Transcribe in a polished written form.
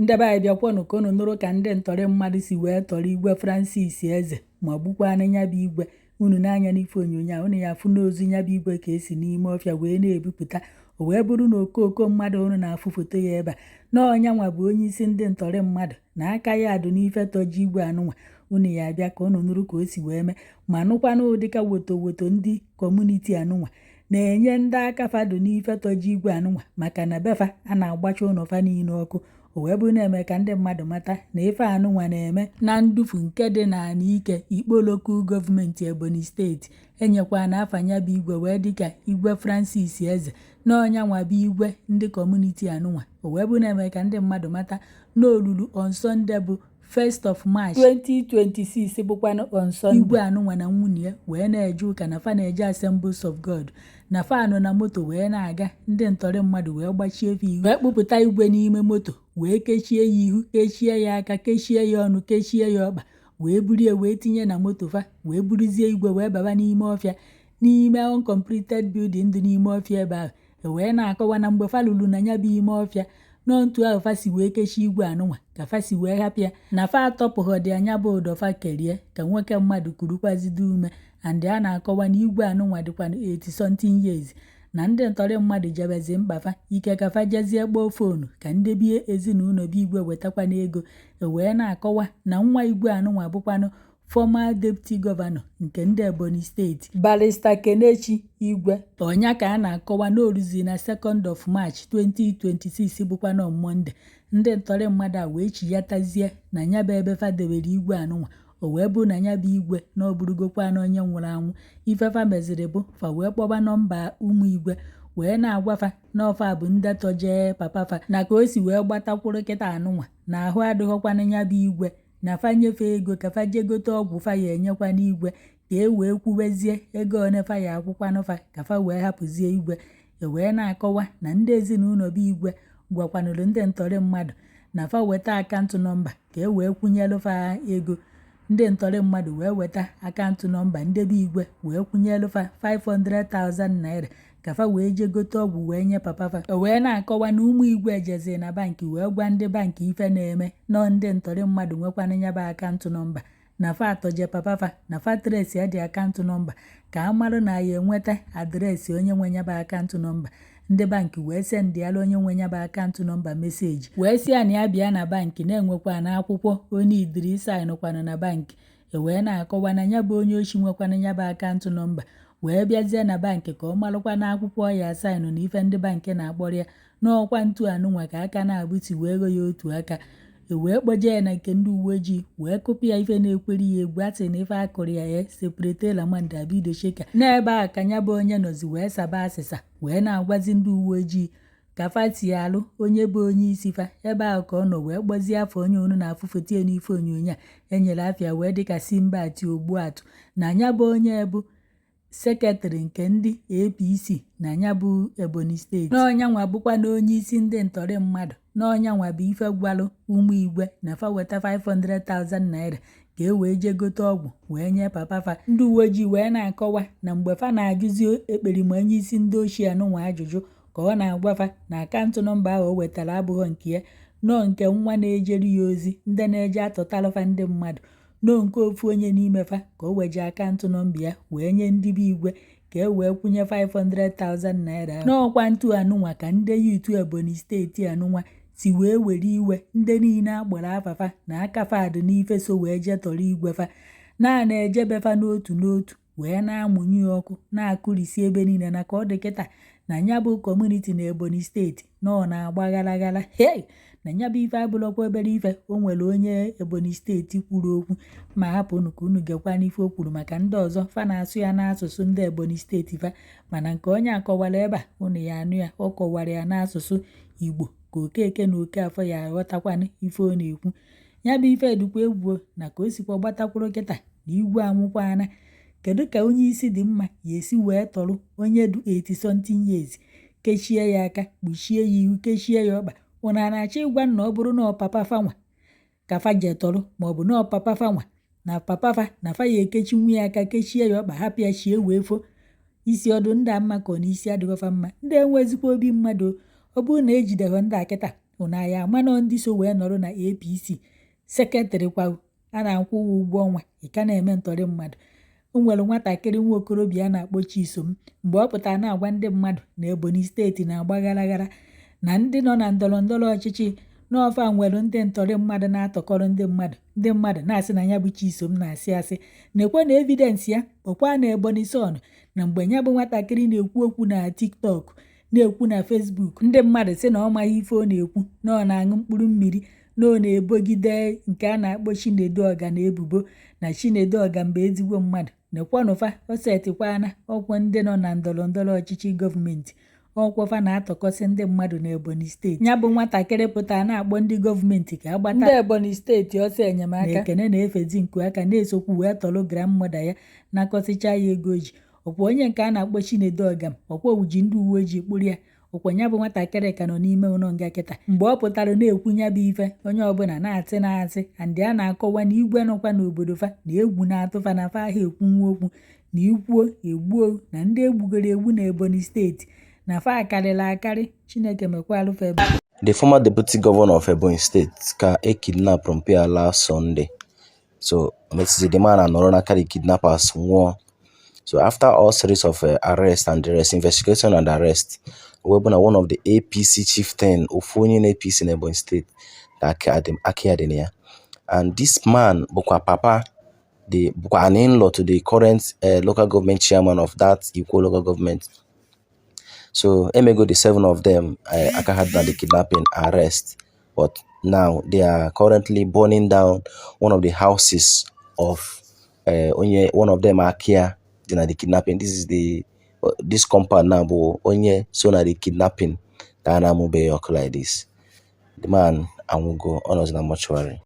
Ndị be anyị, bịakwanụ ka unu nụrụ ka ndị ntọrị mmadụ si wee tọrọ Igwe Francis Eze ma gbukwanụ ya bụ igwe. Unu n'anya n'ife onyonyo a, unu ya afụ n'ozu ya bụ igwe ka esi n'ime ọfịa wee na-ebupụta. O wee bụrụ na okooko mmadụ unu na-afụ foto ya ebe a na ọnyanwa bụ onye isi ndị ntọrị mmadụ na aka ya dụ n'ife tọji igwe anụnwa. Unu ya abịa ka unu nụrụ ka o si wee mee, ma nụkwanụ ụdịka woto woto ndị community anụnwa na-enye ndị aka fa dụ n'ife tọji igwe anụnwa, maka na befa a na-agbacha ụlọ fa niile ọkụ. O wee bụrụ na-eme ka ndị mmadụ mata na ife anụnwa na-eme na Ndufu nke dị n'ala Ike Ikpo Local Government, Ebonyi Steeti. Enyekwa na afa ya bụ igwe wee dịka Igwe Francis Eze, na ọnyanwa bụ igwe ndị community anụnwa. O wee bụrụ na-eme ka ndị mmadụ mata na olulu on Sunday bụ 1st of March 2026, bụkwanụ on Sunday, igwe anụnwa na nwunye ya wee na-eje ụka na fa na-eje Assemblies of God, na fa nọ na moto wee na-aga, ndị ntọrị mmadụ wee gbachie efe ihu, wee kpụpụta igwe n'ime moto, wee kechie ya ihu, kechie ya aka, kechie ya ọnụ, kechie ya ọkpa, wee burie wee tinye na moto fa, wee buruzie igwe wee baba n'ime ọfịa, n'ime uncompleted building dị n'ime ọfịa ebe ahụ. E wee na-akọwa na mgbe fa lulu na ya bụ ime ọfịa, nọọ ntu ahụ fa si wee kechie igwe anụnwa ka fa si wee hapụ ya, na fa atọpụghọdị anya bụ ụdọ fa kerie ka nwoke mmadụ kurukwazide ume. And a na-akọwa na igwe anụnwa dịkwa 80 something years, na ndị ntọrị mmadụ jebezi mkpa fa ike ka fa jezie kpọọ phone ka ndị bie ezinụlọ bụ igwe wetakwana ego. E wee na-akọwa na nwa igwe anụnwa bụkwanụ former deputy governor nke ndị Ebonyi Steeti, Barrister Kenechi Igwe ọnya, ka a na-akọwa na oruzi na 2nd of March 2026, bụkwa on Monday, ndị ntọrị mmadụ a wee chiyatazie na ya bụ ebe fa debere igwe anụnwa. O wee bụ na ya bụ igwe na ọ bụrụgokwa na onye nwụrụ anwụ. Ifefa meziri bụ fa wee kpọba nọmba ụmụ igwe wee na-agwafa na ọfa bụ ndị tọjee papa fa, na ka o si wee gbatakwuru kịta anụnwa na ahụ adịghọkwana ya bụ igwe, na fa nyefee ego ka fa jee gote ọgwụ fa ya enyekwa n'igwe, ka e wee kwubezie ego one fa ya akwụkwanụ fa ka fa wee hapụzie igwe. E wee na-akọwa na ndị ezinụlọ bụ igwe gwakwanụrụ ndị ntọrị mmadụ na fa weta account number ka e wee kwụnyelụ fa ego. Ndị ntọrị mmadụ wee weta account number ndebe igwe, wee kwụnyelụ fa 500,000 naira ka fa wee jee gote ọgwụ wee nye papa fa. O wee na-akọwa na ụmụ igwe jezie na bankị wee gwa ndị bankị ife na-eme, nọọ ndị ntọrị mmadụ nwekwana ya bụ account number, na fa atọje papa fa, na fa trace ya dị account number ka a marụ na ya enweta address onye nwe ya bụ account number. Ndị bankị wee sendịala onye nwe ya bụ account number message, wee sị ya na ya bịa na bankị, na-enwekwa na akwụkwọ onye idiri signụkwanụ na bankị. E wee na-akọwa na ya bụ onye ochi nwekwana ya bụ account number wee bịazie na bankị ka ọ marụkwa na akwụkwọ ya signụ na ife ndị bankị na-akpọrọ ya n'ọkwa ntu anụnwa ka aka na-abụti wee ghọ ya otu aka. E wee kpọje ya na nke ndị uwe ojii, wee kụpụ ya ife na-ekweri ya egwu asị na ife akụrụ ya ya seprete lamanda bido sheka. N'ebe a ka ya bụ onye nọzi wee saba asịsa, wee na-agwazi ndị uwe ojii ka fa tie alụ onye bụ onye isi fa. Ebe ahụ ka ọ nọ wee kpọzie afọ onye unu na-afụ foto ya n'ife onyonyo a enyere afịa wee dịka Simbati Ogbuatụ, na ya bụ onye bụ secretary nke ndị APC na ya bụ Ebonyi Steeti, n'ọnyanwa bụkwa na onye isi ndị ntọrị mmadụ, n'ọnyanwa bụ ife gwalụ ụmụ igwe na fa weta 500,000 naira ka e wee jee gote ọgwụ wee nye papa fa. Ndị uwe ojii wee na-akọwa na mgbe fa na-ajụzi ekperima onye isi ndị ochie anụnwa ajụjụ, ka ọ na-agwa fa na account number ahụ o wetara abụghọ nke ya, nọọ nke nwa na-ejeri ya ozi, ndị na-eje atọtalụfa ndị mmadụ, nọọ nke ofu onye n'ime fa ka o weje account number ya wee nye ndị bụ igwe ka e wee kwụnye 500,000 naira ahụ. N'ọkwa ntu anụnwa ka ndị youth Ebonyi Steeti anụnwa si wee were iwe, ndị niile agbara afafa na aka fa dị n'ife so wee jee tọrọ igwe fa, na na-ejebefa n'otu n'otu, wee na-amụnye ya ọkụ, na-akụrisi ebe niile. Na ka ọ dị kịta na ya bụ community na Ebonyi Steeti nọ na-agba ghara ghara. Hei, na ya bụ ife abụrụkwa obere ife. O nwere onye Ebonyi Steeti kwuru okwu, ma hapụ unu ka unu gekwa n'ife o kwuru, maka ndị ọzọ fa na-asụ ya n'asụsụ ndị Ebonyi Steeti fa, mana nke onye akọwara ebe a, unu ya anụ ya. Ọ kọwara ya n'asụsụ Igbo ka Okeke na Okeafọ ya aghọtakwanụ ife ọ na-ekwu. Ya bụ ife dịkwa egwu na ka o sikwa gbatakwuru kịta na igwe anwụkwana. Kedu ka onye isi dị mma ya esi wee tọrọ onye du 80 something years, kechie ya aka, kpuchie ya ihu, kechie ya ọkpa? Ụnụ a na-achọ ịgwa na ọ bụrụ na ọ papa fanwa ka fa je tọrọ, maọbụ na ọ papa fanwa na papa fa, na fa ya ekechi nwa ya aka, kechie ya ọkpa, hapụ ya chie wee fo isi ọdụ ndị a mma, ka ọ na isi adịghọfa mma? Ndị enwezikwa obi mmadụ. Ọ bụrụ na ejideghọ ndị a kịta, Unu ya ama nọ ndị so wee nọrọ na APC secretary kwa a na-akwụ ụgwọ ụgwọ ọnwa, ị ka na-eme ntọrị mmadụ. O nwere nwatakịrị nwa okorobịa a na-akpọ Chisom. Mgbe ọ pụtara na-agwa ndị mmadụ na Ebonyi Steeti na-agba gharaghara, na ndị nọ na ndọrọ ndọrọ ọchịchị n'ọfa nwere ndị ntọrị mmadụ na-atọkọrọ ndị mmadụ, ndị mmadụ na-asị na ya bụ Chisom na-asị asị. Nekwe na evidence ya kpọkwa na Ebonyi Sun, na mgbe ya bụ nwatakịrị na-ekwu okwu na TikTok, na-ekwu na Facebook, ndị mmadụ sị na ọ maghị ife ọ na-ekwu, na ọ na-aṅụ mkpụrụ mmiri, na ọ na-ebogide nke a na-akpọ Chinedu Ọga na ebubo na Chinedu Ọga mgbe ezigbo mmadụ. Nekwanụfa o setikwana ọkwọ ndị nọ na ndọrọ ndọrọ ọchịchị gọọmenti, ọkwọfa na-atọkọsị ndị mmadụ n'Ebonyi Steeti. Ya bụ nwatakịrị pụtara na-akpọ ndị gọọmenti ka agbata ndị Ebonyi Steeti ọsọ enyemaka na ekene na-efezi nku aka na-esokwu wee tọrọ grandmother ya, nakọsịcha ya ego o ji. Ọkwa onye nke a na-akpọ Chinedu Ọgam, ọkwa ji ndị uwe ojii kpụrụ ya. Ọkwa ya bụ nwatakịrị ka nọ n'ime ụlọ nga kịta. Mgbe ọ pụtara na-ekwu ya bụ ife, onye ọbụla na-atị na-asị andị a na-akọwa na igwe nọkwa n'obodo fa na egwu na-atụ fa na fa ahụ ekwunwu okwu na ikwuo egbuo, na ndị egbugoro egbu na Ebonyi Steeti na fa akarịrị akarị. Chineke mekwalụ fa ebere. The former deputy governor of Ebonyi State ka e kidnap ya last Sunday. So metụzi the man anọrọ n'aka the kidnappers nwụọ. So after all series of arrest and the rest, investigation and arrest, wee bụ na one of the APC chieftain, ofu onye na APC na Ebonyi State, ka aka ya dị na ya. And this man bụkwa papa the bụkwa an in-law to the current local government chairman of that Ikwo local government. So emego the seven of them aka ha dị na the kidnapping arrest, but now they are currently burning down one of the houses of onye one of them aka ya dị na the kidnapping. This is the this compound now bụ onye so na the kidnapping ka a na-amụbeghị ọkụ like this. The man anwụgo, ọ nọzi na mortuary.